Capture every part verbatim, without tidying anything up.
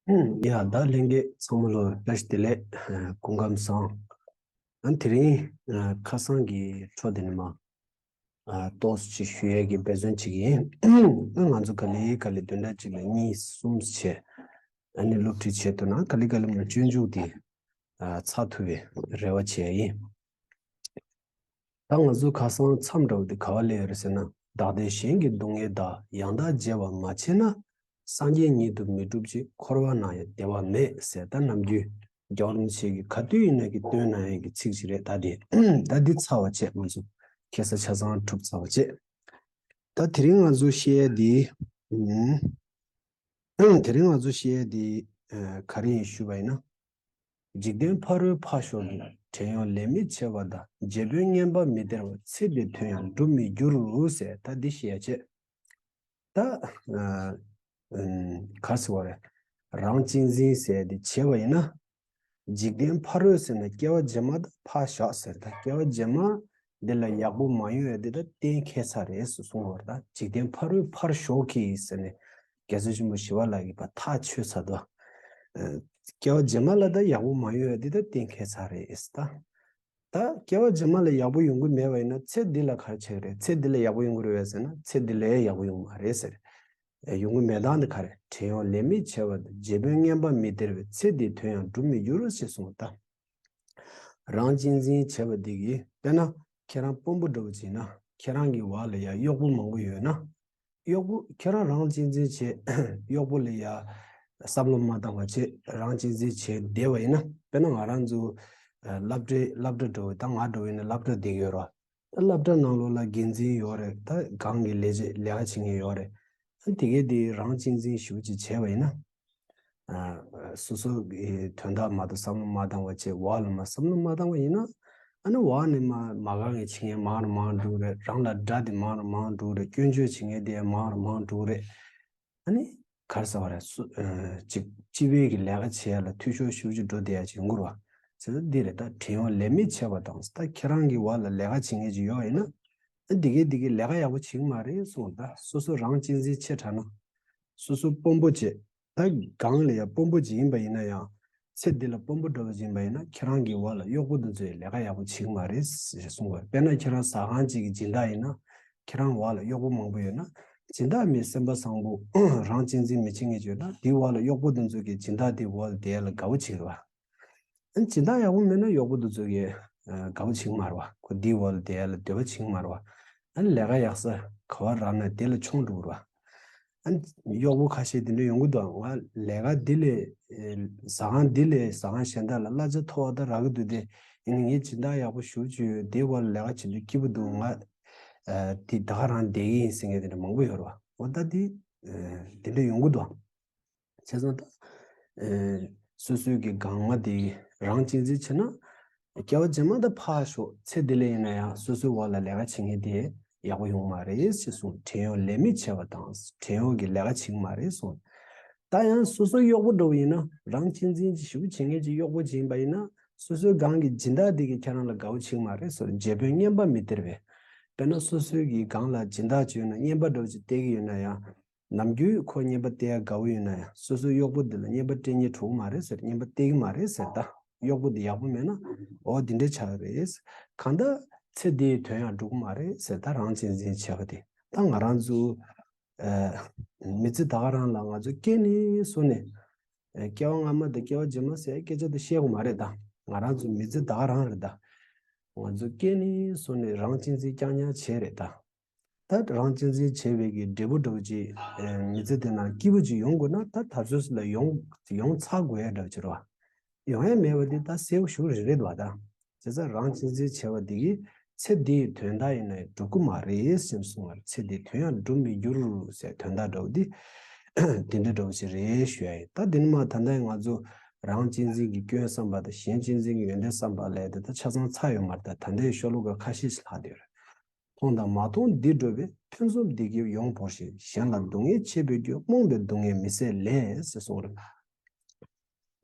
ཡ་ད་ལྷན་རྒྱས་ཚང་མ་ལོ་བཀྲ་ཤིས་བདེ་ལེགས། སྐུ་ཁམས་བཟང་། ཨ་དེ་རིང་ཁ་སང་གི་འཕྲོ་དེ་ནས་མ་ཏོག་ཙམ་ཞུ་ཡས་ཀྱི་འབད་བརྩོན་བྱེད་ཀྱི་ཡིན། ང་ཚོ་ག་ལེ་ག་ལེ་བདུན་ཕྲག་གཅིག་ལ་གཉིས་གསུམ་བྱས། ཨ་ནི་སློབ་ཁྲིད་བྱེད་ཐུབ་ན་ག་ལེ་ག་ལེ་མ་སྤྱོད་འཇུག་དེ་ཚར་ཐུབ་པའི་རེ་བ་བྱེད་ཡ་ཡིན། ད་ང་ཚོ་ཁ་སང་མཚམས་འདྲ་བོ་དེ་ག་བ་སླེབས་ཡོད་རེད་ཟེར་ན། བདག་བདེ་གཞན་གྱི་སྡུག་བསྔལ་དག །ཡང་དག་བརྗེ་བ་མ་བྱས་ན། སངས་རྒྱས་ཉིད་དུ་མི་འགྲུབ་ཅིང་། འཁོར་བ་ན་ཡང་བདེ་བ་མེད་ཟེར། ད་ནམ་རྒྱུན་རྒྱལ་བ་རིན་པོ་ཆེ་གིས་ག་དུས་ཡིན་ན་གི་སྟོན་གནང་ཡས་ཀྱི་ཚིག་ཅིག་རེད། ད་དེ་ད་འདི་ཚར་བ་བྱས། ང་ཚོ་ཁ་སང་ཆ་ཚང་གྲུབ་ཚར་བ་བྱས། ད་དེ་རིང་ང་ཚོ་བཤད་ཡས་འདི། ཨུམ། དེ་རིང་ང་ཚོ་བཤད་ཡས་འདི་ཨ་ག་རེ་ཡིན་ཞུས་པ་ཡིན་ན། འཇིག་རྟེན་ཕ་རོལ་ཕར་ཞོག་གི། བྲན་གཡོག་ལས་མི་བྱེད་པ་དང་། རྗེ་དཔོན་བསྙེན་པ་མི་སྟེར་བ། ཚེ་འདིའི་དོན་ཡང་སྒྲུབ་མི་འགྱུར་ཟེར། ད་འདི་བཤད་ཡས་བྱས། ད་ཨ་ཨུམ་ག་རེ་ཟེར་བ་རེད། རང་གཅེས་འཛིན་ཟེར་དེ་བྱས་པ་ཡིན་ན། འཇིག་རྟེན་ཕ་རོལ་ཟེར་ན་སྐྱེ་བ་རྗེས་མ་ད་ཕར་བཞག་ཟེར། ད་སྐྱེ་བ་རྗེས་མ་འདི་ལ་ཡག་པོ་མ་ཡོང་ཡ་འདི་ད་གཏན་འཁེལ་ཚར་རེད་ཟེར་གསུངས་པ་རེད། ད་འཇིག་རྟེན་ཕ་རོལ་ཕར་ཞོག་གི་ཟེར་ནས་རྒྱལ་སྲས་ཆེན་པོ་ཞི་བ་ལྷ་གིས་ཕར་ཐག་ཆོད་ཚར་འདུག་ཨ་སྐྱེ་བ་རྗེས་མ་ལ་ད་ཡག་པོ་མ་ཡོང་ཡ་འདི་ད་གཏན་འཁེལ་ཚར་རེད་ཟེར། ད་ད་སྐྱེ་བ་རྗེས་མ་ལ་ཡག་པོ་ཡོང་གི་མེད་པ་ཡིན་ན་ཚེ་འདི་ལ་ག་རེ་བྱེད་ཀྱི་རེད། ཚེ་འདི་ལ་ཡག་པོ་ཡོང་གི་རེད་པས་ཟེར་ན་ཚེ་འདི་ལ་ཡག་པོ་ཡོང་གི་མ་རེད་ཟེར། ཡོང་གི་མེད་སྟངས་འདི་ག་རེ། བྲན་གཡོག་ལས་མི་བྱེད་པ་དང་། རྗེ་དཔོན་བསྙེན་པ་མི་སྟེར་བས། ཚེ་འདིའི་དོན་ཡང་སྒྲུབ་མི་འགྱུར་ཞེས་གསུངས་པ་ལྟར། རང་གཅེས་འཛིན་བྱེད་པ་འདི་གིས་དཔེར་ན་ཁྱེད་རང་དཔོན་པོ་འདྲ་བོ་ཅིག་ཡིན་ན་ཁྱེད་རང་གི་འོག་ལ་ཡ་གཡོག་པོ་མང་པོ་ཡོད་ན། གཡོག་པོ་ཁྱེད་རང་རང་གཅེས་འཛིན་བྱེད། གཡོག་པོ་ལ་ཡ་བསམ་བློ་མ་བཏང་བ་བྱེད། རང་གཅེས་འཛིན་བྱེད་བསྡད་པ་ཡིན་ན། དཔེར་ན་ང་རང་ཚོ་ཨ་སློབ་གྲྭའི་སློབ་གྲྭ་འགྲོ་བའི་ད་ང་འགྲོ་བའི་ནི་སློབ་གྲྭ་བསྡད་ཀྱི་ཡོད་རེད། ད་སློབ་གྲྭ་ནང་ལོགས་ལ་འགན་འཛིན་ཡོད་རེད། ད་སྒང་གི་ལས་བྱེད་ལས་ཀ་བྱེད་མཁན་ཡོད་རེད། ཨ་དེ་གས་དེ་རང་གཅེས་འཛིན་ཞེ་པོ་ཅིག་བྱས་པ་ཡིན་ན། ཨ་སོ་སོ་གི་དོན་དག་མ་གཏོགས་བསམ་བློ་མ་བཏང་བ་བྱས། འོག་ལ་མ་བསམ་བློ་མ་བཏང་བ་ཡིན་ན། ཨ་ནི་འོག་ནས་མ་མ་དགའ་མཁན་བྱེད་མཁན་མང་རུ་མང་རུ་འགྲོ་གི་རེད། རང་ལ་དགྲ་དེ་མང་རུ་མང་རུ་འགྲོ་གི་རེད། སྐྱོན་བརྗོད་བྱེད་མཁན་དེ་ཡང་མང་རུ་མང་རུ་འགྲོ་གི་རེད། ཨ་ནི་ག་རེ་ཟེར་བ་རེད། སུ་ཨ་ཅིག་སྤྱི་པའི་གི་ལས་ཀ་བྱེད་ཡ་ལ་འཐུས་ཤོར་ཞེ་པོ་ཅིག་འགྲོ་བསྡད་ཡ་ཅིག་ཡོང་གི་རེད་པ། བྱས་ཙང་འདི་རེད། ད་བྲན་གཡོག་ལས་མི་བྱེད་པ་དང་། ད་ཁྱེད་རང་གི་འོག་ལ་ལས་ཀ་བྱེད་མཁན་ཅིག་ཡོད་ཡིན་ན། ཨ་འདི་གས་འདི་གས་ལས་ཀ་ཡག་པོ་བྱེད་ཀྱི་མ་རེད་གསུངས། ད་སོ་སོ་རང་གཅེས་འཛིན་ཆེ་དྲགས་ན། སོ་སོ་དཔོན་པོ་བྱེད། ད་སྒང་ལ་ཡ་དཔོན་པོ་ཅིག་ཡིན་པ་ཡིན་ན་ཡང་། ཚེ་འདི་ལ་དཔོན་པོ་འདྲ་བོ་ཅིག་ཡིན་པ་ཡིན་ན་ཁྱེད་རང་གི་འོག་ལ་གཡོག་པོ་དེ་ཚོས་ལས་ཀ་ཡག་པོ་བྱེད་ཀྱི་མ་རེད་ཞེས་གསུངས་པ་རེད། དཔེར་ན་ཁྱེད་རང་ཟ་ཁང་ཅིག་གི་སྦྱིན་བདག་ཡིན་ན། ཁྱེད་རང་འོག་ལ་གཡོག་པོ་མང་པོ་ཡོད་ན། སྦྱིན་བདག་མི་སེམས་པ་བཟང་པོ་རང་གཅེས་འཛིན་མི་བྱེད་མཁན་ཅིག་ཡོད་ན། དེའི་འོག་ལ་གཡོག་པོ་དེ་ཚོ་གིས་སྦྱིན་བདག་དེའི་འོག་ལ་བསྡད་ཡ་ལ་དགའ་པོ་བྱེད་ཀྱི་རེད་པ། ཨ་ནི་སྦྱིན་བདག་ཡག་པོ་མེད་ན་གཡོག་པོ་དེ་ཚོ་གིས་ཨ་དགའ་པོ་བྱེད་ཀྱི་མ་རེད་པ། ཁོ་དེའི་འོག་ལ་བསྡད་ཡ་ལ་འདོད་པ་བྱེད་ཀྱི་མ་རེད་པ། ཨ་ནི་ལས་ཀ་ཡག་ས་ག་པར་རག་ན་དེ་ལ་མཆོང་འགྲོ་གི་རེད་པ། ཨ་ནི་གཡོག་པོ་ཁ་ཤས་དེ་འདྲ་ཡོང་གི་འདུག་ང་ལས་ཀ་འདི་ལས་ཨེ་ཟ་ཁང་འདི་ལས་ཟ་ཁང་གཞན་དག་ལ་གླ་ཆ་མཐོ་བ་ད་རག་གི་འདུག་སྟེ། ཡིན་ནའི་ངའི་སྦྱིན་བདག་ཡག་པོ་ཞེ་པོ་ཅིག་ཡོད། དེའི་འོག་ལ་ལས་ཀ་བྱེད་དུས་སྐྱིད་པོ་འདུག་ང་ཨ་དེ་ད་ག་རང་བསྡད་ཀྱི་ཡིན་ཟེར་མཁན་དེ་འདྲ་མང་པོ་ཡོད་རེད་པ། འོ་ད་དེ་ཨེ་དེ་འདྲ་ཡོང་གི་འདུག་བྱས་ཙང་ད་ཨེ་སོ་སོའི་གི་སྒང་མ་དེ་རང་གཅེས་འཛིན་བྱས་ན། སྐྱེ་བ་རྗེས་མ་ད་ཕར་ཞོག་ཚེ་འདི་ལ་ཡིན་ན་ཡང་སོ་སོའི་འོག་ལ་ལས་ཀ་བྱེད་མཁན་དེ་ཡག་པོ་ཡོང་མ་རེད་ཅེས་གསུངས། བྲན་གཡོག་ལས་མི་བྱེད་པ་དང་། བྲན་གཡོག་གིས་ལས་ཀ་བྱེད་ཀྱི་མ་རེད་གསུངས། ད་ཡང་སོ་སོ་གཡོག་པོ་འདྲ་བོ་ཡིན་ན། རང་གཅེས་འཛིན་གྱི་ཞེ་པོ་བྱེད་མཁན་གྱི་གཡོག་པོ་ཅིག་ཡིན་པ་ཡིན་ན། སོ་སོའི་སྒང་གི་སྦྱིན་བདག་དེ་གིས་ཁྱེད་རང་ལ་དགའ་པོ་བྱེད་ཀྱི་མ་རེད་ཟེར། རྗེ་དཔོན་བསྙེན་པ་མི་སྟེར་བས། དཔེར་ན་སོ་སོའི་གི་སྒང་ལ་སྦྱིན་བདག་ཅིག་ཡོད་ན། བསྙེན་པ་འདྲ་བོ་ཅིག་སྟེར་གྱི་ཡོད་ན་ཡང་། ནམ་རྒྱུན་ཁོ་བསྙེན་པ་སྟེར་ཡ་དགའ་བོ་ཡོད་ན་ཡང་། སོ་སོའི་གཡོག་པོ་འདི་ལ་བསྙེན་པ་སྟེར་སྙིང་བྲོ་གི་མ་རེད་ཟེར། བསྙེན་པ་སྟེར་གྱི་མ་རེད་ཟེར། ད་གཡོག་པོ་འདི་ཡག་པོ་མེད་ན། འོ་འདི་འདྲ་ཆགས་ཀྱི་རེད། གང་ལྟར་ཚེ་འདིའི་དོན་ཡང་འགྲུབ་ཀྱི་མ་རེད་ཟེར། ད་རང་གཅེས་འཛིན་བྱས་པ་དེ། ད་ང་རང་ཚོ་ཨ་མི་ཚེ་ད་ག་རང་ལ་ང་ཚོ་སྐྱེས་ནས་གཟོད་ནས་ཨ་སྐྱེ་བ་སྔ་མ་དང་སྐྱེ་བ་རྗེས་མ་ཟེར་སྐད་ཆ་དེ་བཤད་དགོས་མ་རེད། ད་ང་རང་ཚོ་མི་ཚེ་ད་ག་རང་རེད། ད་ང་ཚོ་སྐྱེས་ནས་གཟོད་ནས་རང་གཅེས་འཛིན་རྐྱང་རྐྱང་བྱས་རེད་ད། ད་རང་གཅེས་འཛིན་བྱས་པའི་གི་འབྲས་བུ་འདྲ་བོ་ཅིག་ཨ་མི་ཚེ་དེ་ནང་སྐྱིད་པོ་ཅིག་ཡོང་དགོས་ན། ད་ད་གཟོད་ལ་ཡོང་ཡོང་ཚར་དགོས་ཡ་འདྲ་བོ་ཅིག་རེད་པ། ཡོང་ཡ་མེད་པ་དེ་ད་གསལ་པོ་ཞེ་པོ་རེད་རེད་པ། ད་བྱས་ཙང་རང་གཅེས་འཛིན་བྱས་པ་དེ་གིས་ཚེ་འདིའི་དོན་དག་ཡིན་ན་ཡང་འགྲུབ་ཀྱི་མ་རེད་ཅེས་གསུངས་པ་རེད། ཚེ་འདིའི་དོན་ཡང་འགྲུབ་མི་འགྱུར་ཟེར་དོན་དག་འདྲ་བོ་དེ་དེ་འདྲ་འདྲ་བོ་ཞིག་རེད་ཞུ་ཡ་ཡིན། ད་དེ་ནས་མར་ད་ལྟ་ང་ཚོ་རང་གཅེས་འཛིན་གྱི་སྐྱོན་བསམ་པ་དང་། གཞན་གཅེས་འཛིན་གྱི་ཡོན་ཏན་བསམ་པ་ལབ་ཡ་དེ་ད་ཆ་ཚང་ཚར་ཡོད་མ་རེད། ད་ད་ལྟའི་ཤོ་ལོ་ཀ་ཁ་ཤས་ཤིག་ལྷག་བསྡད་ཡོད་རེད། མཐོང་དང་མ་མཐོང་འདི་འགྲོ་བའི། ཐེ་ཚོམ་འདི་སྐྱེ་བོ་ཡོངས་བོར་ཞིང་། གཞན་ལ་སྡུག་བསྔལ་བྱེད་པའི་རྒྱུ། རྨོངས་པའི་སྡུག་བསྔལ་མི་བཟད་ལས་ཟེར་གསུངས་རེད།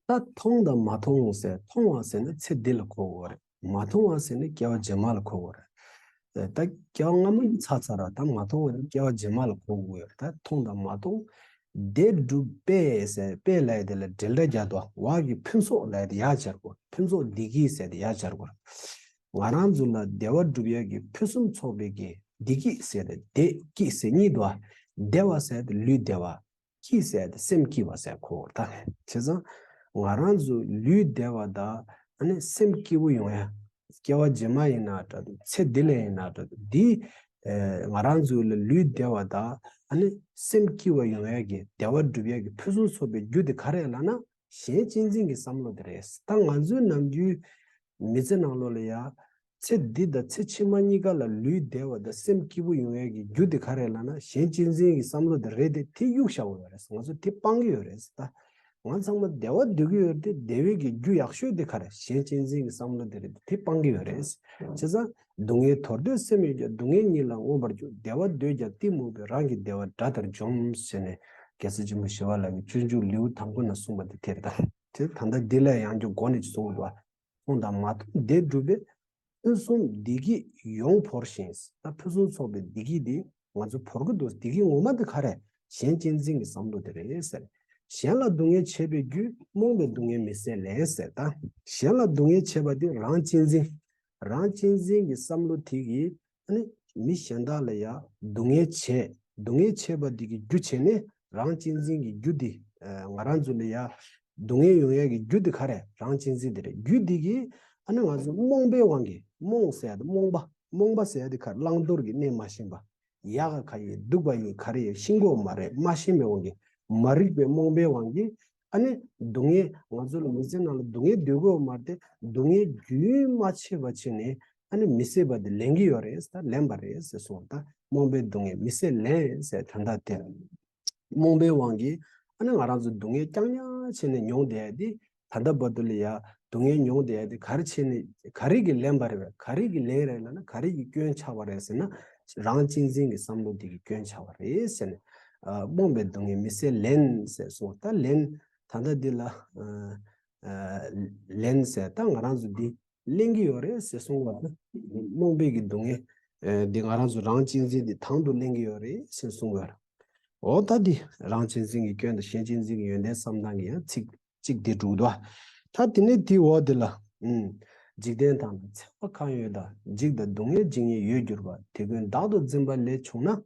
ད་མཐོང་དང་མ་མཐོང་ཟེར། མཐོང་བ་ཟེར་ན་ཚེ་འདི་ལ་གོ་དགོས་རེད། མ་མཐོང་བ་ཟེར་ན་སྐྱེ་བ་རྗེས་མ་ལ་གོ་དགོས་རེད། ད་སྐྱེ་བ་སྔ་མ་ནི་ཚར་ཚར་ར། ད་མ་མཐོང་བ་ནི་སྐྱེ་བ་རྗེས་མ་ལ་གོ་དགོས་ཡོད་རེད། ད་མཐོང་དང་མ་མཐོང་ བདེ་སྒྲུབ་པས་ཟེར་པས་ལབ་ཡ་དེ་ལ་འབྲེལ་སྒྲ་རྒྱག་འདུག་བ། བ་གི་ཕུན་ཚོགས་ལབ་ཡ་དེ་ཡར་སྦྱར་དགོས། ཕུན་ཚོགས་བདེ་སྐྱིད་ཟེར་དེ་ཡར་སྦྱར་དགོས། ང་རང་ཚོ་ལ་བདེ་བ་སྒྲུབ་ཡ་གི་ཕུན་སུམ་ཚོགས་པའི་གི་བདེ་སྐྱིད་ཟེར་དེ་བདེ་སྐྱིད་ཟེར་གཉིས་འདུག་བ། བདེ་བ་ཟེར་དེ་ལུས་བདེ་བ། སྐྱིད་ཟེར་དེ་སེམས་སྐྱིད་པ་ཟེར་གོ་བ་རེད་ད། བྱས་ཙང་ང་རང་ཚོ་ལུས་བདེ་བ་དང་ཨ་ནི་སེམས་སྐྱིད་པོ་ཡོང་ཡ། སྐྱེ་བ་རྗེས་མ་ཡིན་ན་འདྲ་འདུག་ཚེ་འདི་ལ་ཡིན་ན་འདྲ་འདུག་འདི་ཨ་ང་རང་ཚོ་ལ་ལུས་བདེ་བ་དང་ཨ་ནི་སེམས་སྐྱིད་པ་ཡོང་ཡ་གི་བདེ་བ་སྒྲུབ་ཡ་གི་ཕུན་སུམ་ཚོགས་པའི་རྒྱུ་དེ་ག་རེ་ལབ་ན་གཞན་གཅེས་འཛིན་གྱི་བསམ་བློ་དེ་རེད། ད་ང་ཚོའི་ནམ་རྒྱུན་མི་ཚེ་ནང་ལོགས་ལ་ཡ། ཚེ་འདི་དང་ཚེ་ཕྱི་མ་གཉིས་ཀ་ལ་ལུས་བདེ་བ་དང་སེམས་སྐྱིད་པོ་ཡོང་ཡས་ཀྱི་རྒྱུ་དེ་ག་རེ་ལབ་ན་གཞན་གཅེས་འཛིན་གྱི་བསམ་བློ་དེ་རེད་དེ། དེ་གཡུག་བཞག་པ་ཡོད་རེད། ང་ཚོ་དེ་སྤང་གི་ཡོད་རེད་ད། ང་ཚང་མ་བདེ་བ་འདོད་ཀྱི་ཡོད་དེ། བདེ་བའི་གི་རྒྱུ་ཡག་ཤོས་དེ་ག་རེ། གཞན་གཅེས་འཛིན་གྱི་བསམ་བློ་དེ་རེད་དེ། དེ་སྤང་གི་ཡོད་རེད། བྱས་ཙང་སྡུག་བསྔལ་དོར་འདོད་སེམས་ཡོད་ཀྱང་། སྡུག་བསྔལ་ཉིད་ལ་མངོན་པར་རྒྱུག་བདེ་བ་འདོད་ཀྱང་གཏི་མུག་པས། རང་གི་བདེ་བ་དགྲ་ལྟར་འཇོམས་ཟེར་ནས་རྒྱལ་སྲས་ཆེན་པོ་ཞི་བ་ལྷ་གིས་སྤྱོད་འཇུག་ལེའུ་དང་པོ་ན་གསུངས་པ་དེ་དེ་རེད་ད། དེ་ད་ལྟ་འདི་ལ་ཡང་བསྐྱར་མགོ་ནས་གསུངས་འདུག་བ། མཐོང་དང་མ་མཐོང་བདེ་སྒྲུབ་པས། ཕུན་སུམ་བདེ་སྐྱིད་ཡོངས་བོར་ཞིང་། ད་ཕུན་སུམ་ཚོགས་པའི་བདེ་སྐྱིད་འདི་ང་ཚོ་བོར་གྱི་འདུག་བདེ་སྐྱིད་ངོ་མ་འདི་ག་རེ། གཞན་གཅེས་འཛིན་གྱི་བསམ་བློ་དེ་རེད་ཟེར། གཞན་ལ་སྡུག་བསྔལ་བྱེད་པའི་རྒྱུ། རྨོངས་པའི་སྡུག་བསྔལ་མི་བཟད་ལས་ཟེར་ད། གཞན་ལ་སྡུག་བསྔལ་བྱེད་པ་འདི་རང་གཅེས་འཛིན། རང་གཅེས་འཛིན་གྱི་བསམ་བློ་དེ་གིས་ཨ་ནི་མི་གཞན་དག་ལ་ཡང་སྡུག་བསྔལ་བྱེད། སྡུག་བསྔལ་བྱེད་པ་འདི་གི་རྒྱུ་བྱས་ནས་རང་གཅེས་འཛིན་གྱི་རྒྱུ་འདི་ང་རང་ཚོ་ལ་ཡང་སྡུག་བསྔལ་ཡོང་ཡས་ཀྱི་རྒྱུ་འདི་ག་རེ། རང་གཅེས་འཛིན་འདི་རེད། རྒྱུ་འདི་གིས་ཨ་ནི་ང་ཚོ་རྨོངས་པའི་དབང་གིས། རྨོངས་ཟེར་ཡ་དེ་རྨོངས་པ། རྨོངས་པ་ཟེར་ཡ་དེ་ག་རེ། བླང་དོར་གྱི་གནས་མ་ཤེས་པ། ཡག་ག་ག་ཡིན་སྡུག་ག་ཡིན་ག་རེ་ཡིན་ཤེས་ཀྱི་ཡོད་མ་རེད། མ་ཤེས་པའི་དབང་གིས། མ་རིག་པའི་རྨོངས་པའི་དབང་གིས་ཨ་ནི་སྡུག་བསྔལ། ང་ཚོ་ལ་མི་ཚེ་ནང་ལ་སྡུག་བསྔལ་འདོད་ཀྱི་ཡོད་མ་རེད་དེ། སྡུག་བསྔལ་རྒྱུན་མ་ཆད་པ་བྱས་ནས་ཨ་ནི་མི་བཟད་པ་དེ་ལེན་གྱི་ཡོད་རེད། ད་ལེན་པ་རེད་ཟེར་གསུངས། ད་རྨོངས་པའི་སྡུག་བསྔལ་མི་བཟད་ལས་ཟེར་དོན་དག་དེ། རྨོངས་པའི་དབང་གིས་ཨ་ནི་ང་རང་ཚོ་སྡུག་བསྔལ་རྐྱང་རྐྱང་བྱས་ནས་མྱོང་བསྡད་ཡ་དེ། ད་ལྟ་བར་དུ་ལ་ཡ་སྡུག་བསྔལ་མྱོང་བསྡད་ཡ་དེ་ག་རེ་བྱས་ནས། ག་རེ་གིས་ལེན་པ་རེད་པས། ག་རེ་གིས་ལེན་རེད་ལབ་ན། ག་རེ་གི་སྐྱོན་ཆགས་པ་རེད་ཟེར་ན། རང་གཅེས་འཛིན་གྱི་བསམ་བློ་དེ་གི་སྐྱོན་ཆགས་པ་རེད་ཟེར་ནས། ཨ་རྨོངས་པའི་སྡུག་བསྔལ་མི་བཟད་ལེན་ཟེར་གསུངས། ད་ལེན། ད་ལྟ་འདི་ལ་ཨ་ཨ་ལེན་ཟེར། ད་ང་རང་ཚོ་འདི་ལེན་གྱི་ཡོད་རེད་ཟེར་གསུངས་པ་དང་། རྨོངས་པའི་གི་སྡུག་བསྔལ་ཨ་འདི་ང་རང་ཚོ་རང་གཅེས་འཛིན་འདི་དང་དུ་ལེན་གྱི་ཡོད་རེད་ཟེར་གསུངས་པ་རེད། འོ་ད་འདི་རང་གཅེས་འཛིན་གྱི་སྐྱོན་དང་གཞན་གཅེས་འཛིན་གྱི་ཡོན་ཏན་བསམ་སྟངས་ཀྱི་ཡང་ཚིག་གཅིག་དེ་འགྲུབ་འདུག་ད་དེ་ནས་དེའི་འོག་དེ་ལ། ཨུམ། འཇིག་རྟེན་དག་ན་འཚེ་བ་གང་ཡོད་དམ། འཇིག་དང་སྡུག་བསྔལ་ཇི་སྙེད་ཡོད་གྱུར་པ། དེ་ཀུན་བདག་ཏུ་འཛིན་པ་ལས་བྱུང་ན།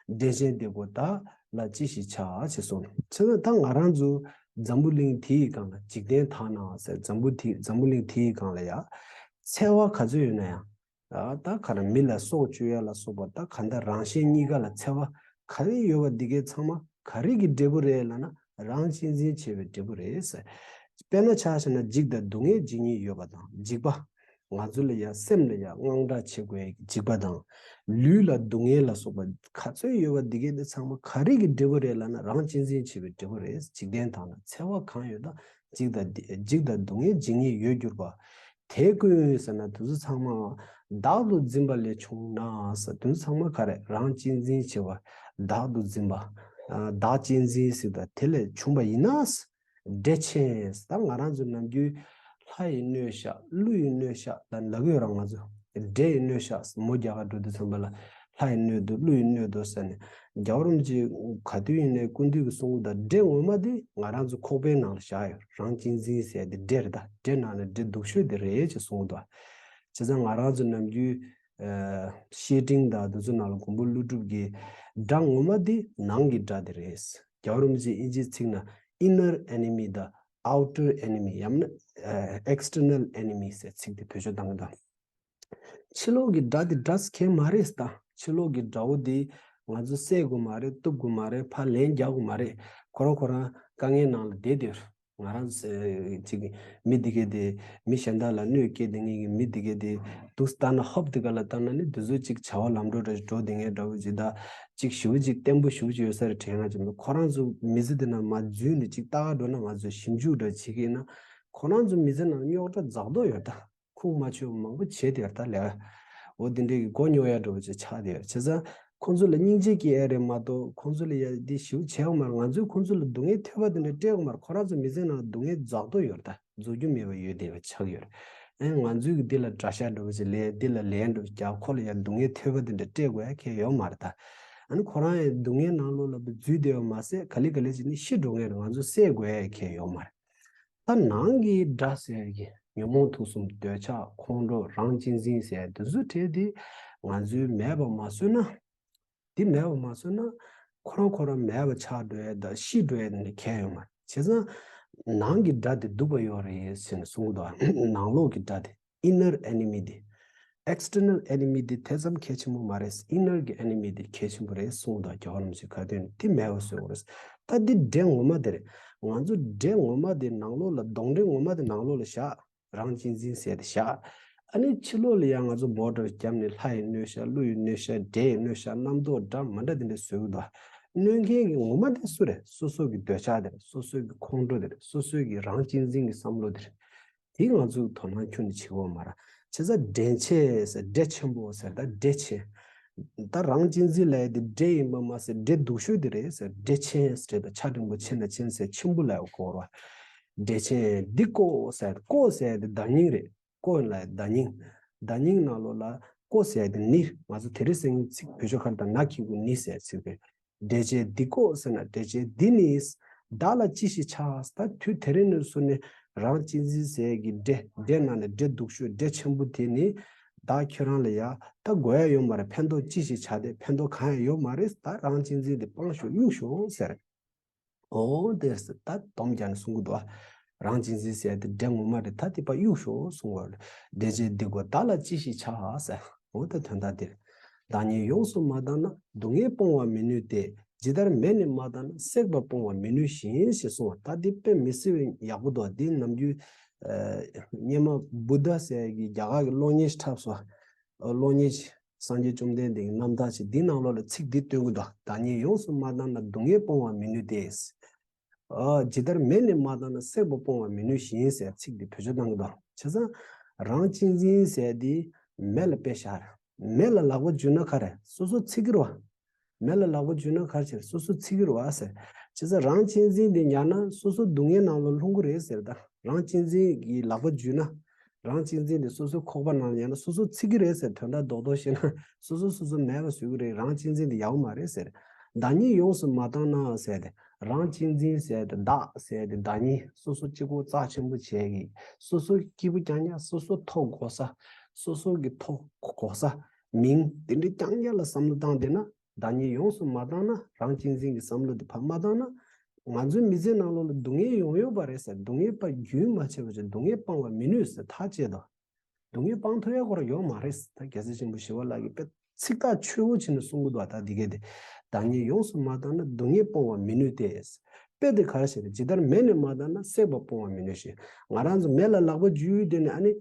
འདྲེན་བྱེད་དེ་ཀུན་བདག་ལ་ཅི་ཞིག་བྱ། ཞེས་གསུངས། བྱས་ཙང་ད་ང་རང་ཚོ་འཛམ་བུ་གླིང་དེའི་སྒང་ལ། འཇིག་རྟེན་དག་ན་ཟེར། འཛམ་བུ་དེ་འཛམ་བུ་གླིང་དེའི་སྒང་ལ་ཡ། འཚེ་བ་ག་ཚོད་ཡོད་ན་ཡང་། ད་ག་རེ་མི་ལ་སྲོག་གཅོད་ཡ་ལ་སོགས་པ། ད་ག་འདྲ་རང་གཞན་གཉིས་ཀ་ལ་འཚེ་བ་ག་རེ་ཡོད་པ་འདི་གའི་ཚང་མ་ག་རེ་གི་འབྲས་བུ་རེད་ལབ་ན། རང་གཅེས་འཛིན་བྱས་པའི་འབྲས་བུ་རེད་ཟེར། དཔེར་ན་ཆ་བཞག་ན་འཇིག་དང་སྡུག་བསྔལ་ཇི་སྙེད་ཡོད་པ་དང་། འཇིགས་པ། ང་ཚོ་ལ་ཡ་སེམས་ལ་ཡ་དངངས་སྐྲག་བྱེད་དགོས་ཡ་གི་འཇིགས་པ་དང་། ལུས་ལ་སྡུག་བསྔལ་ལ་སོགས་པ་ག་ཚོད་ཡོད་པ་འདི་གའི་འདི་ཚང་མ་ག་རེ་གི་འབྲས་བུ་རེད་ལབ་ན། རང་གཅེས་འཛིན་བྱས་པའི་འབྲས་བུ་རེད། འཇིག་རྟེན་དག་ན་འཚེ་བ་གང་ཡོད་དམ། འཇིག་དང་འཇིག་དང་སྡུག་བསྔལ་ཇི་སྙེད་ཡོད་གྱུར་པ། དེ་ཀུན་ཟེར་ན་དེ་ཚོ་ཚང་མ་བདག་ཏུ་འཛིན་པ་ལས་བྱུང་ན་ཟེར། དེ་ཚོ་ཚང་མ་ག་རེ། རང་གཅེས་འཛིན་བྱས་པ། བདག་ཏུ་འཛིན་པ། ཨ་བདག་གཅེས་འཛིན་ཟེར་དང་དེ་ལས་བྱུང་བ་ཡིན་ན། འདྲེ་ཆེན་ཟེར། ད་ང་རང་ཚོ་ནམ་རྒྱུན་ལྷ་ཡི་གནོད་ཤག་ཀླུ་ཡི་གནོད་ཤག་ལབ་ལབ་ཀྱི་ཡོད་རེད། ང་ཚོ་འདྲེ་ཡི་གནོད་ཤག་ཟེར། མོ་རྒྱག་ག་འགྲོ་དུས་ཙམ་པ་ལ། ལྷ་ཡིས་གནོད་དོ། ཀླུ་ཡིས་གནོད་དོ་ཟེར་ནས། རྒྱལ་བ་རིན་པོ་ཆེ་ག་དུས་ཡིན་ནའི་སྐུ་མདུན་གྱིས་གསུངས་པ་དང་། འདྲེ་ངོ་མ་དེ་ང་རང་ཚོ་ཁོག་པའི་ནང་ལ་བཞག་ཡོད། རང་གཅེས་འཛིན་ཟེར་དེ་འདྲེ་རེད་ད། འདྲེ་ནང་ནས་འདྲེ་སྡུག་ཤོས་དེ་རེད་ཅེས་གསུངས་འདུག་བྱས་ཙང་ང་རང་ཚོ་ནམ་རྒྱུན་ཨ་བཤེས་སྤྲིང་དང་དེ་ཚོ་ནང་ལ་མགོན་པོ་ཀླུ་སྒྲུབ་ཀྱི་དགྲ་ངོ་མ་དེ་ནང་གི་དགྲ་དེ་རེད། རྒྱལ་བ་རིན་པོ་ཆེས་དབྱིན་ཇིའི་ཚིག་ནང་inner enemy དང་outer enemy ཡང་ན་ཨ་external enemy ཟེར་ཚིག་དེ་བེད་སྤྱོད་བཏང་གི་འདུག་ཕྱི་ལོགས་ཀྱི་དགྲ་དེ་དགྲ་ཟེར་མཁན་མ་རེད་ད། ཕྱི་ལོགས་ཀྱི་དགྲ་བོ་དེ་ང་ཚོ་བསད་དགོས་མ་རེད། གཏུབ་དགོས་མ་རེད། ཕར་ལན་རྒྱག་དགོས་མ་རེད། ཁོ་རང་ཁོ་རང་དཀའ་ངལ་ནང་ལ་བསྡད་དེ་ཡོད། ང་རང་ཚོ་ཅིག་མི་འདི་གས་དེ་མི་གཞན་དག་ལ་གནོད་སྐྱེལ་དེ་ངེས་ཀྱི་མི་འདི་གས་དེ་འདུག་ལྟ་ན། ཧོབ་དེ་ག་ལ་ལྟ་ན་ནི་དེ་ཚོ་ཅིག་བྱ་བ་ལམ་འགྲོ་འདྲ་ཞིག་འགྲོ་དེ་ངས་འདྲ་བོ་ཅིག་ད་ཅིག་ཞེ་པོ་ཅིག་བརྟན་པོ་ཞེ་པོ་ཅིག་ཡོད་ས་རེད་དྲན་ཡ་ཅིག་མི། ཁོ་རང་ཚོ་མི་ཚེ་འདི་ན་མར་འཛུལ་ནས་ཅིག་ལྟ་ག་འགྲོ་ན། ང་ཚོས་ཞིབ་འཇུག་འདྲ་བྱེད་ཀྱི་ཡིན་ན། ཁོ་རང་ཚོ་མི་ཚེ་ནང་རྙོག་དྲ་རྫོགས་མདོག་ཡོད་ད། ཁུངས་མ་ཆོད་མང་པོ་བྱས་དེ་ཡར་ད་ལས། འོ་དེ་འདྲའི་གི་མགོ་རྙོག་ཡ་འདྲ་བོ་ཅིག་ཆགས་དེ་ཡོད། བྱས་ཙང་ཁོང་ཚོ་ལ་སྙིང་རྗེ་སྐྱེ་ཡ་རེད་མ་གཏོགས། ཁོང་ཚོ་ལ་ཡ་འདི་ཞེ་པོ་བྱས་ཡོད་མ་རེད། ང་ཚོས་ཁོང་ཚོ་ལ་སྡུག་བསྔལ་ཐེབས་པ་དེ་འདྲ་སྤྲད་ཡོད་མ་རེད། ཁོ་རང་ཚོ་མི་ཚེ་ནང་སྡུག་བསྔལ་རྫོགས་མདོག་ཡོད་ད། རྫོགས་རྒྱུ་མེད་པ་ཡོད་དེ་བ་ཆགས་ཡོད་རེད། ཨེ་ང་ཚོས་གི་འདི་ལ་དགྲ་ཤ་འདྲ་བོ་ཅིག་ལས། འདི་ལ་ལན་འདྲ་བོ་རྒྱག་ཁོ་ལ་ཡ་སྡུག་བསྔལ་ཐེབས་པ་དེ་འདྲ་སྤྲད་དགོས་ཡ་གལ་ཡོད་མ་རེད་ད། ཨ་ནི་ཁོ་རང་ཡང་སྡུག་བསྔལ་ནང་ལོགས་ལ་འཛུལ་བསྡད་པ་མ་ཟད། ག་ལེ་ག་ལེ་བྱས་ནས་ཤི་འགྲོ་མཁན་རེད། ང་ཚོ་བསད་དགོས་ཡ་གང་ཡང་ཡོད་མ་རེད། ད་ནང་གི་དགྲ་ཟེར་གྱི་ཉོན་མོངས་དུག་གསུམ། འདོད་ཆགས། ཁོང་ཁྲོ། རང་གཅེས་འཛིན་ཟེར་དེ་ཚོ་གྲས་དེ་ང་ཚོས་མེད་པ་མ་བཟོས་ན། དེ་མེད་པ་མ་བཟོས་ན་ཁོ་རང་ཁོ་རང་མེད་པ་ཆགས་འགྲོ་ཡ་དང་ཤི་འགྲོ་ཡ་ནི་གང་ཡང་ཡོད་མ་རེད། བྱས་ཙང་ནང་གི་དགྲ་དེ་སྡུག་པ་ཡོད་རེད་ཟེར་ནས་གསུང་གི་འདུག་ནང་ལོགས་ཀྱི་དགྲ་དེ། inner enemy དེ། external enemy དེ་དེ་ཙམ་གལ་ཆེན་པོ་མ་རེད། inner གི་enemy དེ་གལ་ཆེན་པོ་རེད་གསུངས་འདུག་རྒྱལ་བ་རིན་པོ་ཆེ་ཁ་ཏོན་ནས། དེ་མེད་པ་བཟོ་དགོས་རེད། ད་འདི་དགྲ་ངོ་མ་དེ་རེད། ང་ཚོ་དགྲ་ངོ་མ་དེ་ནང་ལོགས་ལ། གདོན་འདྲེ་ངོ་མ་དེ་ནང་ལོགས་ལ་བཞག་རང་གཅེས་འཛིན་ཟེར་དེ་བཞག་ཨ་ནི་ཕྱི་ལོགས་ལ་ཡང་ང་ཚོ་མོ་ཊ་བརྒྱབ་ནས་ལྷ་ཡི་གནོད་ཤག་ཀླུ་ཡི་གནོད་ཤག་འདྲེ་ཡི་གནོད་ཤག་རྣམ་རྟོག་འདྲ་མི་འདྲ་དེ་འདྲ་བཟོ་གི་འདུག་གནོད་མཁན་གྱི་ངོ་མ་དེ་སུ་རེད། སོ་སོ་གི་འདོད་ཆགས་དེ་རེད། སོ་སོ་གི་ཁོང་ཁྲོ་དེ་རེད། སོ་སོ་གི་རང་གཅེས་འཛིན་གྱི་བསམ་བློ་དེ་རེད། དེ་ང་ཚོས་དོ་སྣང་ཁྱོན་ནས་བྱེད་དགོས་མ་རེད། བྱས་ཙང་འདྲེ་ཆེ་ཟེར། འདྲེ་ཆེན་པོ་ཟེར། ད་འདྲེ་ཆེ། ད་རང་གཅེས་འཛིན་ལབ་ཡ་དེ་འདྲེ་ཡིན་པ་མ་ཟད་འདྲེ་སྡུག་ཤོས་དེ་རེད་ཟེར། འདྲེ་ཆེན་ཟེར། ད་ཆ་འགྲེང་བུ་ཆེ་ན་ཆེན་ཟེར། ཆེན་པོ་ལབ་ཡ་གོ་ར། འདྲེ་ཆེན་འདི་ཀོ་ཟེར། ཀོ་ཟེར་ཡ་དེ་བརྡ་རྙིང་རེད། ཀོ་ལབ་ཡ་བརྡ་རྙིང་། བརྡ་རྙིང་ནང་ལོགས་ལ་ཀོ་ཟེར་ཡ་དེ་ནི། ང་ཚོ་དེ་རིང་སང་ཉིན་ཚིག་བོད་ཆོས་ཁ་ར་དང་ན་གི་གུ་ནི་ཟེར་ཡ་ཚིག་རེད། འདྲེ་ཆེན་འདི་ཀོ་ཟེར་ན། འདྲེ་ཆེན་འདི་ནི། བདག་ལ་ཅི་ཞིག་ཆགས། ད་དུས་དེ་རིང་ནས་བཟུང་ནས་རང་གཅེས་འཛིན་ཟེར་གྱི་འདྲེ། འདྲེ་ནང་ནས་འདྲེ་སྡུག་ཤོས་འདྲེ་ཆེན་པོ་དེ་ནི་བདག་ཁྱོད་རང་ལ་ཡ་ད་དགོས་ཡ་ཡོད་མ་རེད། ཕན་ཐོགས་ཅི་ཞིག་བྱ་དེ་ཕན་ཐོགས་གང་ཡང་ཡོད་མ་རེད། ད་རང་གཅེས་འཛིན་དེ་སྤང་ཤོག་གཡུག་ཤོག་ཟེར། འོ་དེ་རེད་ཟེར། ད་སྡོམ་རྒྱག་ནས་གསུང་གི་འདུག་ཨ། རང་གཅེས་འཛིན་ཟེར་དེ་འདྲེ་ངོ་མ་རེད། ད་དེ་ཕར་གཡུག་ཤོག་གསུང་བ་རེད། འདྲེ་ཆེན་འདི་ཀོ་བདག་ལ་ཅི་ཞིག་ཆགས་ཟེར། འོ་ད་དོན་དག་འདིར། བདག་ཉིད་ཡོངས་སུ་མ་བཏང་ན། སྡུག་བསྔལ་སྤོང་བར་མི་ནུས་ཏེ། ཇི་ལྟར་མེ་ནི་མ་བཏང་ན། བསྲེགས་པ་སྤོང་བར་མི་ནུས་ཤིང་། ཞེས་གསུངས་པ། ད་འདི་དཔེ་མི་སྲིད་པའི་ཡག་པོ་འདུག་འདི་ནམ་རྒྱུན་སྔོན་མ་བུདྡྷ་ཟེར་གྱི་རྒྱ་གར་གྱི་གློག་བརྙན་ཞིག་འཁྲབ་སོང་། གློག་བརྙན་ཞིག་སངས་རྒྱས་བཅོམ་ལྡན་འདས་ཀྱི་རྣམ་ཐར་ཞིག་འདི་ནང་ལོགས་ལ་ཚིག་འདི་སྟོན་གྱི་འདུག་བདག་ཉིད་ཡོངས་སུ་མ་བཏང་ན། སྡུག་བསྔལ་སྤོང་བར་མི་ནུས་ཏེ། ཨ། ཇི་ལྟར་མེ་ནི་མ་བཏང་ན། བསྲེགས་པ་སྤོང་བར་མི་ནུས་ཤིང་ཟེར་ཚིག་འདི་བེད་སྤྱོད་གཏང་གི་འདུག་བྱས་ཙང་རང་གཅེས་འཛིན་ཟེར་འདི་མེ་ལ་དཔེ་བཞག་རེད། མེ་ལ་ལག་པ་འཇུས་ན་ག་རེ། སོ་སོ་འཚིག་གི་རེད་བ། མེ་ལ་ལག་པ་འཇུས་ན་ག་རེ་བྱེད། སོ་སོ་འཚིག་གི་རེད་བ་ཟེར། བྱས་ཙང་རང་གཅེས་འཛིན་འདི་ཉར་ན་སོ་སོ་སྡུག་བསྔལ་ནང་ལ་ལྷུང་གི་རེད་ཟེར། ད་རང་གཅེས་འཛིན་གྱི་ལག་པ་འཇུས་ན། རང་གཅེས་འཛིན་དེ་སོ་སོའི་ཁོག་པ་ནང་ལ་ཉར་ན་སོ་སོ་འཚིག་གི་རེད་ཟེར། དོན་དག་རྡོག་རྡོག་བཤད་ན་སོ་སོ་སོ་སོ་མེད་པ་བཟོ་གི་རེད། རང་གཅེས་འཛིན་དེ་ཡག་པོ་མ་རེད་ཟེར། བདག་ཉིད་ཡོངས་སུ་མ་བཏང་ན་ཟེར་ཏེ། རང་གཅེས་འཛིན་ཟེར་ཏེ། བདག་ཟེར་ཏེ་བདག་ཉིད། སོ་སོ་གཅིག་པོ་རྩ་ཆེན་པོ་བྱས་ཀྱི། སོ་སོ་སྐྱིད་པོ་རྐྱང་རྐྱང་། སོ་སོ་མཐོ་གོ་ས། སོ་སོ་གི་མཐོ་གོ་ས། མིང་དེ་འདྲ་རྐྱང་རྐྱང་ལ་བསམ་བློ་བཏང་བསྡད་ན། བདག་ཉིད་ཡོངས་སུ་མ་བཏང་ན། རང་གཅེས་འཛིན་གྱི་བསམ་བློ་དེ་ཕར་མ་བཏང་ན། ང་ཚོའི་མི་ཚེ་ནང་ལོགས་ལ་སྡུག་བསྔལ་ཡོང་ཡོད་པ་རེད་ཟེར། སྡུག་བསྔལ་པ་རྒྱུན་མ་ཆད་པ་བྱས། སྡུག་བསྔལ་སྤང་བར་མི་ནུས་ཟེར་ཐག་བཅད་དོ། སྡུག་བསྔལ་སྤང་ཐུབ་ཡ་ཁོ་རང་ཡོད་མ་རེད། ད་རྒྱལ་སྲས་ཆེན་པོ་ཞི་བ་ལྷ་གིས་དཔེ་ཚིག་ཐག་ཆོད་པོ་བྱས་ནས་གསུང་གི་འདུག་ད་འདི་གས་དེ། བདག་ཉིད་ཡོངས་སུ་མ་བཏང་ན། སྡུག་བསྔལ་སྤོང་བར་མི་ནུས་ཏེ། དཔེ་དེ་ག་རེ་བྱས་ཏེ། ཇི་ལྟར་མེ་ནི་མ་བཏང་ན། བསྲེགས་པ་སྤོང་བར་མི་ནུས་ཤིང་། ང་རང་ཚོ་མེ་ལ་ལག་པ་འཇུས་དེ་ནས་ཨ་ནི།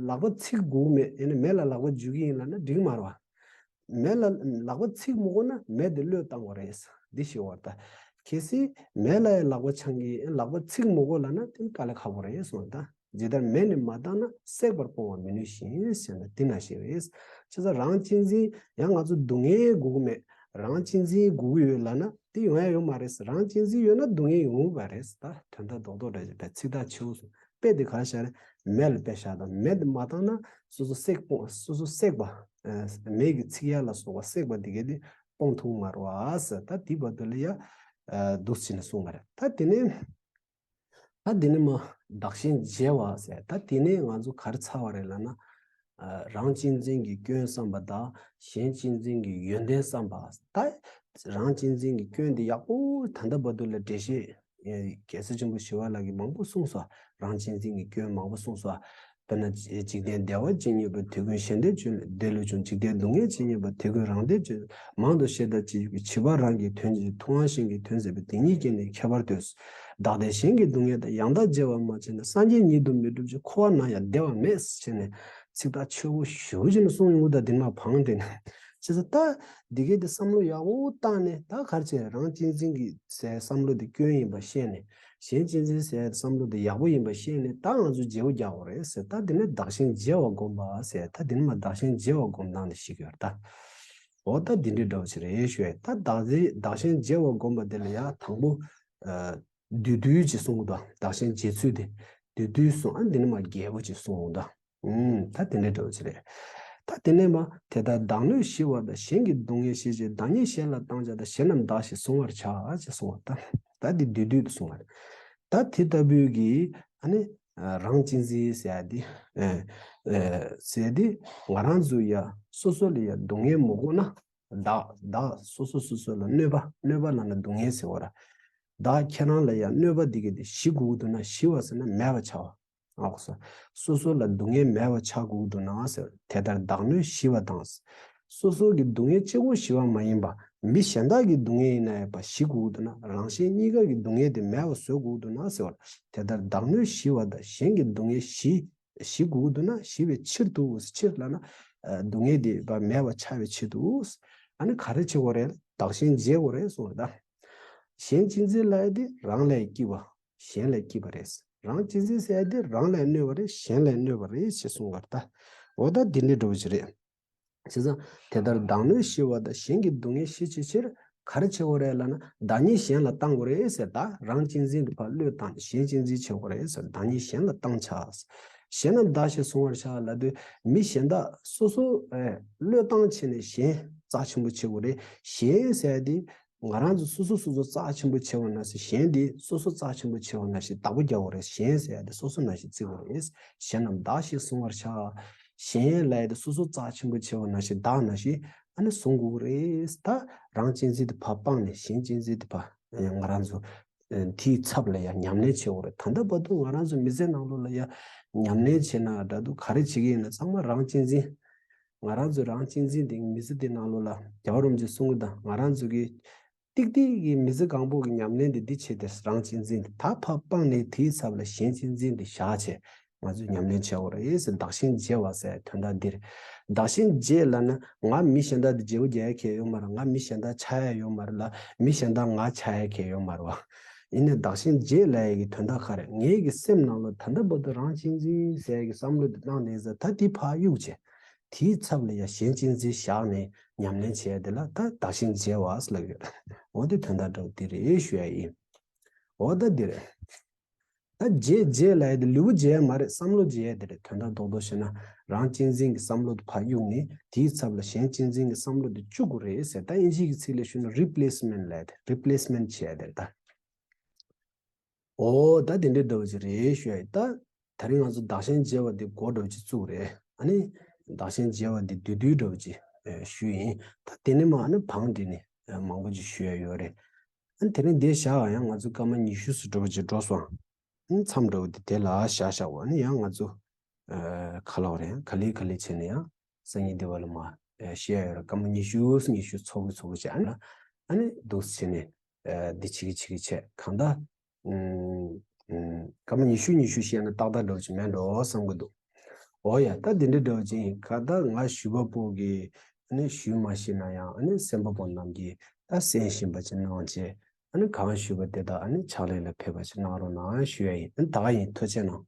ལག་པ་ཚིག་དགོས་མེད། ཡང་ན་མེ་ལ་ལག་པ་འཇུ་གི་ཡིན་ལབ་ན་འགྲིག་མ་རེད་བ། མེ་ལ་ལག་པ་ཚིག་མི་དགོས་ན་མེ་དེ་བློས་བཏང་དགོས་རེད། འདི་ཤེས་དགོས་རེད་ད། གལ་སྲིད་མེ་ལ་ཡང་ལག་པ་འཆང་གི་ཡིན། ལག་པ་ཚིག་མི་དགོས་ལབ་ན་དེ་དཀའ་ལས་ཁག་པོ་རེད་གསུངས་ད། ཇི་ལྟར་མེ་ནི་མ་བཏང་ན། བསྲེགས་པ་སྤོང་བར་མི་ནུས་ཤིང་ཟེར་ན་འདི་ན་ཤེས་རེད། བྱས་ཙང་རང་གཅེས་འཛིན་ཡང་ང་ཚོ་སྡུག་བསྔལ་དགོས་ཀྱི་མེད། རང་གཅེས་འཛིན་དགོས་ཀྱི་ཡོད་ལབ་ན་དེ་ཡོང་ཡ་ཡོད་མ་རེད། རང་གཅེས་འཛིན་ཡོད་ན་སྡུག་བསྔལ་ཡོང་གི་མ་རེད། ད་དོན་དག་རྡོག་རྡོག་འདྲ་ཞིག་པའི་ཚིག་ཐག་ཆོད་སོང་། དཔེ་དེ་ག་རེ་བཞག་རེད། མེ་ལ་དཔེ་བཞག་དང་། མེ་དེ་མ་བཏང་ན་སོ་སོ་བསྲེགས་སྤོང་། སོ་སོ་བསྲེགས་པ། ཨ། མེ་གི་ཚིག་ཡ་ལ་སོགས་པ་བསྲེགས་པ་དེ་གས་དེ་སྤོང་ཐུབ་མ་རེད་བ་ཟེར། ད་དེའི་བར་དུ་ལ་ཡ། ཨ། འདུག་སེ་བྱས་ནས་གསུངས་པ་རེད། ད་དེ་ནས། ད་དེ་ནས་མ་བདག་གཞན་བརྗེ་བ་ཟེར། ད་དེ་ནས་ང་ཚོ་ག་རེ་ཚར་བ་རེད་ལབ་ན། ཨ། རང་གཅེས་འཛིན་གྱི་སྐྱོན་བསམ་པ་དང་གཞན་གཅེས་འཛིན་གྱི་ཡོན་ཏན་བསམ་པ། ད་རང་གཅེས་འཛིན་གྱི་སྐྱོན་དེ་ཡག་པོ་ད་ལྟ་བར་དུ་ལ་འགྲེལ་བཤད། རྒྱལ་སྲས་ཆེན་པོ་ཞི་བ་ལྷ་གིས་མང་པོ་གསུངས་སོང་། རང་གཅེས་འཛིན་གྱི་སྐྱོན་མང་པོ་གསུངས་སོང་། དཔེར་ན། འཇིག་རྟེན་བདེ་བ་ཇི་སྙེད་པ། དེ་ཀུན་གཞན་དོན་བྱེད་ལས་འདས་ལོས་བྱུང་། འཇིག་རྟེན་སྡུག་བསྔལ་ཇི་སྙེད་པ། དེ་ཀུན་རང་དོན་བྱེད་ལས། མང་དུ་བཤད་དང་ཅི་བྱ་བའི། བྱིས་པ་རང་གི་དོན་བྱེད་ཅིང་། ཐུབ་དབང་གཞན་གྱི་དོན་མཛད་པའི། དེ་ཉིད་ཀྱིས་ནི་ཁྱད་པར་ལྟོས། བདག་ལྟས་གཞན་གྱི་སྡུག་བསྔལ་དང་། ཡང་དག་བརྗེ་བར་མ་བྱས་ན། སངས་རྒྱས་ཉིད་དུ་མི་འགྲུབ་ཅིང་། འཁོར་བ་ན་ཡང་བདེ་བ་མེད། ཟེར་ནས་ཚིག་ཐག་ཆོད་པོ་ཞེ་པོ་ཅིག་ནས་གསུངས་ཡོང་གི་འདུག་དེ་ནས་མ་བང་སྒྲིག་ནས། བྱས་ཙང་ད་འདི་གས་དེ་བསམ་བློ་ཡག་པོ་བཏང་ནས། ད་ག་རེ་བྱས། རང་གཅེས་འཛིན་གྱི་ཟེར་བསམ་བློ་དེ་སྐྱོན་ཡིན་པ་ཤེས་ནས། གཞན་གཅེས་འཛིན་ཟེར་བསམ་བློ་དེ་ཡག་པོ་ཡིན་པ་ཤེས་ནས། ད་ང་ཚོས་བརྗེ་པོ་རྒྱག་དགོས་རེད་ཟེར། ད་དེ་ནས་བདག་གཞན་བརྗེ་བར་བསྒོམ་པ་ཟེར། ད་དེ་ནས་མ་བདག་གཞན་བརྗེ་བར་བསྒོམ་སྟངས་དེ་ཤེས་ཀྱི་ཡོད་རེད་ད། འོ་ད་འདི་འདྲའི་འདྲ་བོ་ཞིག་རེད་ཞུ་ཡ། ད་བདག་གཞན་བདག་གཞན་བརྗེ་བར་བསྒོམ་པ་དེ་ལ་ཡ་དང་པོ། ཨ། བསྡུས་བསྡུས་ཅིག་གསུང་གི་འདུག་བདག་གཞན་བརྗེ་ཚུལ་དེ་བསྡུས་བསྡུས་གསུང་། ཨ། འདི་ནས་མ་རྒྱས་པོ་ཅིག་གསུང་གི་འདུག་ཨུམ། ད་དེ་འདྲའི་འདྲ་བོ་ཅིག་རེད། ད་ ད་དེ་ནས་མ་དེ་ལྟར་བདག་གནོད་ཞི་བ་དང་གཞན་གྱི་སྡུག་བསྔལ་ཞི་བྱེད་བདག་ཉིད་གཞན་ལ་བཏང་བྱ་དང་གཞན་རྣམས་བདག་ཞེས་གཟུང་བར་བྱ་ཞེས་གསུངས་པ་ད་ད་འདི་བསྡུས་བསྡུས་དུ་གསུངས་པ་རེད། ད་དེ་ལྟ་བུའི་གི་ཨ་ནི་རང་གཅེས་འཛིན་ཟེར་ཡ་དེ་ཟེར་ཡ་དེ་ང་རང་ཚོ་ཡ་སོ་སོ་ལ་ཡ་སྡུག་བསྔལ་མ་དགོས་ན་བདག་བདག་སོ་སོ་སོ་སོ་ལ་གནོད་པ་གནོད་པ་ལབ་ན་སྡུག་བསྔལ་ཟེར་བ་ར། བདག་ཁྱེད་རང་ལ་ཡ་གནོད་པ་འདི་གི་དེ་ཞི་དགོས་འདུག་ན་ཞི་བ་ཟེར་ན་མེད་པ་བྱ་བ། ཨོ་སོ། སོ་སོ་ལ་སྡུག་བསྔལ་མེད་པ་ཆགས་དགོས་འདུག་ན་ཟེར། དེ་ལྟར་བདག་གནོད་ཞི་བ་དང་། སོ་སོ་གི་སྡུག་བསྔལ་གཅིག་པོ་ཞི་བ་མ་ཡིན་པ། མི་གཞན་དག་གི་སྡུག་བསྔལ་ཡིན་ན་ཡང་པ་ཞི་དགོས་འདུག་ན་རང་གཞན་གཉིས་ཀ་གི་སྡུག་བསྔལ་དེ་མེད་པ་བཟོ་དགོས་འདུག་ན་ཟེར་བ། དེ་ལྟར་བདག་གནོད་ཞི་བ་དང་གཞན་གྱི་སྡུག་བསྔལ་ཞི་ཞི་དགོས་འདུག་ན་ཞི་བའི་ཕྱིར་དུ་ཕྱིར་ལབ་ན། སྡུག་བསྔལ་དེ་པ་མེད་པ་ཆགས་པའི་ཕྱིར་དུ། ཨ་ནི་ག་རེ་བྱེད་དགོས་རེད། བདག་གཞན་བརྗེ་དགོས་རེད་གསུངས་རེད་ད། གཞན་གཅེས་འཛིན་ལབ་ཡ་དེ་རང་ལ་སྐྱིད་པ། གཞན་ལ་སྐྱིད་པ་རེད། རང་གཅེས་འཛིན་ཟེར་ཡ་དེ་རང་ལ་གནོད་པ་རེད་གཞན་ལ་གནོད་པ་རེད་ཅེས་གསུངས་པ་རེད་ད། འོ་ད་འདི་འདྲའི་འགྲོ་བ་ཞིག་རེད། བྱས་ཙང་དེ་ལྟར་བདག་གནོད་ཞི་བ་དང་གཞན་གྱི་སྡུག་བསྔལ་ཞི་བྱེད་ཕྱིར་ག་རེ་བྱེད་དགོས་རེད་ལབ་ན་བདག་ཉིད་གཞན་ལ་བཏང་དགོས་རེད་ཟེར། ད་རང་གཅེས་འཛིན་དེ་ཕར་བློས་བཏང་གཞན་གཅེས་འཛིན་བྱེད་དགོས་རེད་ཟེར། བདག་ཉིད་གཞན་ལ་བཏང་བྱ། གཞན་རྣམས་བདག་ཞེས་གཟུང་བར་བྱ་ལབ་དུས་མི་གཞན་དག་སོ་སོ་བློས་བཏང་བྱས་ནས་གཞན་རྩ་ཆེན་པོ་བྱེད་དགོས་རེད། གཞན་ཟེར་ཡ་དེ། ང་རང་ཚོ་སོ་སོ་སོ་སོ་རྩ་ཆེན་པོ་བྱེད་པ་ནང་བཞིན་གཞན་དེ་སོ་སོ་རྩ་ཆེན་པོ་བྱེད་པ་ནང་བཞིན་བདག་པོ་རྒྱག་དགོས་རེད། གཞན་ཟེར་ཡ་དེ་སོ་སོ་ནང་བཞིན་བརྩི་དགོས་རེད། གཞན་རྣམས་བདག་ཞེས་གཟུང་བར་བྱ། གཞན་ལབ་ཡ་དེ་སོ་སོ་རྩ་ཆེན་པོ་བྱེད་པ་ནང་བཞིན་བདག་ནང་བཞིན་ཨ་ནི་གཟུང་དགོས་རེད། ད་རང་གཅེས་འཛིན་དེ་ཕར་སྤངས་ནས་གཞན་གཅེས་འཛིན་དེ་ཕར་ང་རང་ཚོ་དེའི་ཚབ་ལ་ཡང་ཉམས་ལེན་བྱེད་དགོས་རེད། ད་ལྟ་བར་དུ་ང་རང་ཚོ་མི་ཚེ་ནང་ལོགས་ལ་ཡང་ཉམས་ལེན་བྱེད་ན་འདྲ་འདུག་ག་རེ་བྱེད་ཀྱི་ཡིན་ན་ཚང་མ་རང་གཅེས་འཛིན། ང་རང་ཚོའི་རང་གཅེས་འཛིན་དེ་མི་ཚེ་འདི་ནང་ལོགས་ལ་རྒྱལ་བ་རིན་པོ་ཆེས་གསུང་གི་དང་ང་རང་ཚོ་གི་ཏིག་ཏིག་གི་མི་ཚེ་གང་པོ་གི་ཉམས་ལེན་དེ་འདི་བྱས་ཏེ་རང་གཅེས་འཛིན་དེ་ད་ཕར་སྤངས་ནས་དེའི་ཚབ་ལ་གཞན་གཅེས་འཛིན་དེ་བཞག་བྱས་ང་ཚོས་ཉམས་ལེན་བྱེད་དགོས་རེད་ཟེར། བདག་གཞན་བརྗེ་བ་ཟེར་དོན་དག་འདིར་བདག་གཞན་བརྗེ་ལབ་ན་ང་མི་གཞན་དག་དེ་བརྗེ་པོ་རྒྱག་ཡ་གལ་ཡོད་མ་རེད། ང་མི་གཞན་དག་ཆགས་ཡ་ཡོད་མ་རེད་ལ་མི་གཞན་དག་ང་ཆགས་ཡ་གལ་ཡོད་མ་རེད་བ། ཡིན་ནའི་བདག་གཞན་བརྗེ་ལབ་ཡ་གི་དོན་དག་ག་རེ་ངའི་གི་སེམས་ནང་ལ་ད་ལྟ་བར་དུ་རང་གཅེས་འཛིན་ཟེར་ཡ་གི་བསམ་བློ་དེ་བཏང་ནས་ཟེར་ད་དེ་ཕར་གཡུག་བྱས། དེའི་ཚབ་ལ་ཡང་གཞན་གཅེས་འཛིན་བཞག་ནས་ཉམས་ལེན་བྱས་དེ་ལ་ད་བདག་གཞན་བརྗེ་བ་ལབ་ཡོད། འོ་དེ་དོན་དག་འདྲ་བོ་དེ་རེད་ཞུ་ཡ་ཡིན། འོ་ད་འདི་རེད། ད་བརྗེ་བརྗེ་ལབ་ཡ་དེ་ལུས་པོ་བརྗེ་ཡ་མ་རེད། བསམ་བློ་བརྗེ་ཡ་དེ་རེད། དོན་དག་རྡོག་རྡོག་བཤད་ན་རང་གཅེས་འཛིན་གྱི་བསམ་བློ་དེ་ཕར་གཡུག་ནས་དེའི་ཚབ་ལ་གཞན་གཅེས་འཛིན་གྱི་བསམ་བློ་དེ་བཅུག་དགོས་རེད་ཟེར། ད་དབྱིན་ཇིའི་གི་ཚིག་ལ་ཞུས་ན་རི་པི་ལེ་སི་མེན་ཊི་ལབ་ཡ་དེ་རི་པི་ལེ་སི་མེན་ཊི་བྱེད་ཡ་དེ་རེད་ད། འོ་ད་དེ་འདྲའི་འདྲ་བོ་ཅིག་རེད་ཞུ་ཡ་ཡིན་ད། དེ་རིང་ང་ཚོ་བདག་གཞན་བརྗེ་བ་འདི་འགོ་འདྲ་བོ་ཅིག་བཙུགས་རེད། ཨ་ནི་བདག་གཞན་བརྗེ་བ་འདི་བསྡུས་བསྡུས་འདྲ་བོ་ཅིག་ཞུས་ཡིན། ད་དེ་ནས་མ་ཨ་ནི་བང་སྒྲིག་ནས་མང་པོ་ཅིག་ཞུ་ཡ་ཡོད་རེད། ཨ་ནི་དེ་རིང་འདི་བཞག་ཡང་ང་ཚོ་སྐར་མ་ཉི་ཤུ་ཙམ་འདྲ་བོ་ཅིག་འགྲོ་སོང་། ཨ་ནི་མཚམས་འདྲ་བོ་འདི་དེ་ལ་བཞག་བཞག་འོ་ཨ་ནི་ཡང་ང་ཚོ་ག་ལ་བ་རེད་ཡང་ག་ལེ་ག་ལེ་བྱས་ནས་ཡང་སང་ཉིན་འདི་བ་ལ་མ་བཤད་ཡ་ཡོད་རེད། སྐར་མ་ཉི་ཤུ་ཉི་ཤུ་ཚོགས་ཀྱི་ཚོགས་ཀྱི་བྱས་ཨ་ནི་ཨ་ནི་འདུག་སེ་བྱས་ནས་འདི་བྱེད་ཀྱི་བྱེད་ཀྱི་བྱས་གང་ལྟར། ཨུམ། ཨུམ། སྐར་མ་ཉི་ཤུ་ཉི་ཤུ་བཤད་ན་ཏག་ཏག་འགྲོ་གི་མེད་འགྲོ་བསམ་གྱི་འདུག་འོ་ཡ་ད་འདི་འདྲ་འགྲོ་གི་ཡིན། ག་ད་ང་ཞུ་བ་པོ་གི་ཨ་ནི་ཞུས་མ་ཤེས་ན་ཡང་ཨ་ནི་གསན་པ་པོ་རྣམས་ཀྱིས་ད་གསན་བཞིན་པ་ཅིག་གནང་བྱས་ཨ་ནི་གང་ཞུས་པ་དེ་དག་ཨ་ནི་ཕྱག་ལས་ལ་ཕེབས་པ་ཅིག་གནང་རོགས་གནང་ཞུ་ཡ་ཡིན། ཨ་ནི་ད་ག་ཡིན། ཐུགས་རྗེ་གནང་།